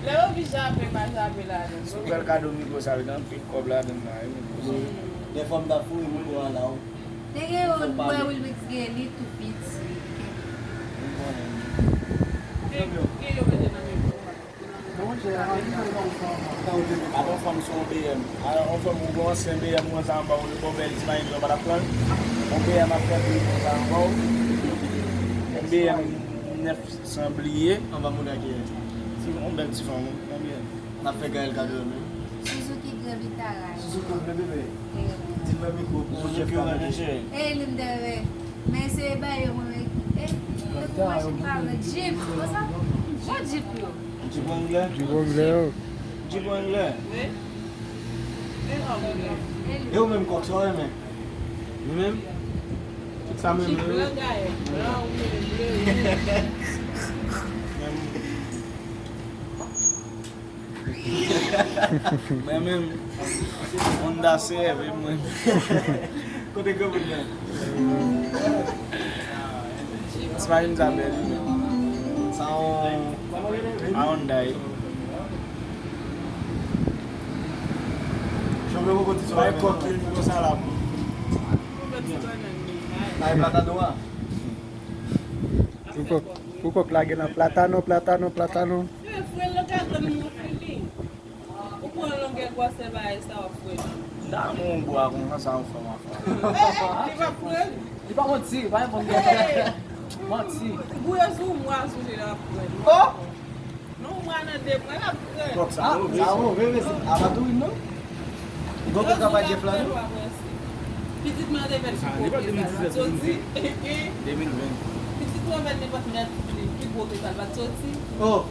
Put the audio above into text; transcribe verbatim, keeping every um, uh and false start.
Yo, pi jape, pa jape ladan. Si w fè l kado mikwo sa, l gen anpil kòb ladan nan, wi, mikwo sa. Dèfwa m ta foure mikwo a la, wi. Te gen yon mwen Wilmix gen li tou piti. Gen yo mete nan mikwo a. Avan fanm se yon B M. Avan fanm ou gen ansyen B M konsa anba w, li ba w bèl ti mayonèz ou pa t ap pran l. Yon B M ap fè bri konsa anba w. Yon B M nèf san bliye. Anba mouda ki ye. Ti, yon bèl ti fanm, yon B M. N ap fè Gaël kado menm. Suzuki Grand Vitara. Suzuki w vle bebe? Di l nan mikwo pou Suzuki w vle cheri. E li m te vle. Men se ba yo mwen. E, e pou machin pa vle. Jeep, konsa? Bon Jeep yo. Jeep Wrangler? Jeep Wrangler yo. Jeep Wrangler. Wi. E Wrangler. E ou menm kòk sa w renmen? Mwen menm? Tout sa mwen renmen. Jeep blan gaye. Blan ou mele ble. Menm. Mwen menm, Honda C R V mwen. Kote granmoun nan? Ti machin sa bèl wi menm. Sa yon Hyundai. Bay kòk li konsa la. Bay plata nwa. Pou kòk, pou kòk lage nan plata non, plata non, plata non. Frè l ka tann yon feeling. Ou pran longè gwasè bagay sa w ap frè l. Damou yon bwa konsa sa yon fanm ap fè. Li pa frè l. Li pa manti, li pa yon fanm. Manti. Gouye sou mwa sou li l ap frè l. Oh! Non, mwa nan de mwa l ap frè l. Kòk sa move. Sa move mesye. A pa tourin non. Gon kòk ka pa Jeffla non. Pitit mwen te fè l sou kote sa l pa t soti. De mil ven. Pitit mwen fè nenpòt mèt li pi gwo ke sa l pa t soti. Oh.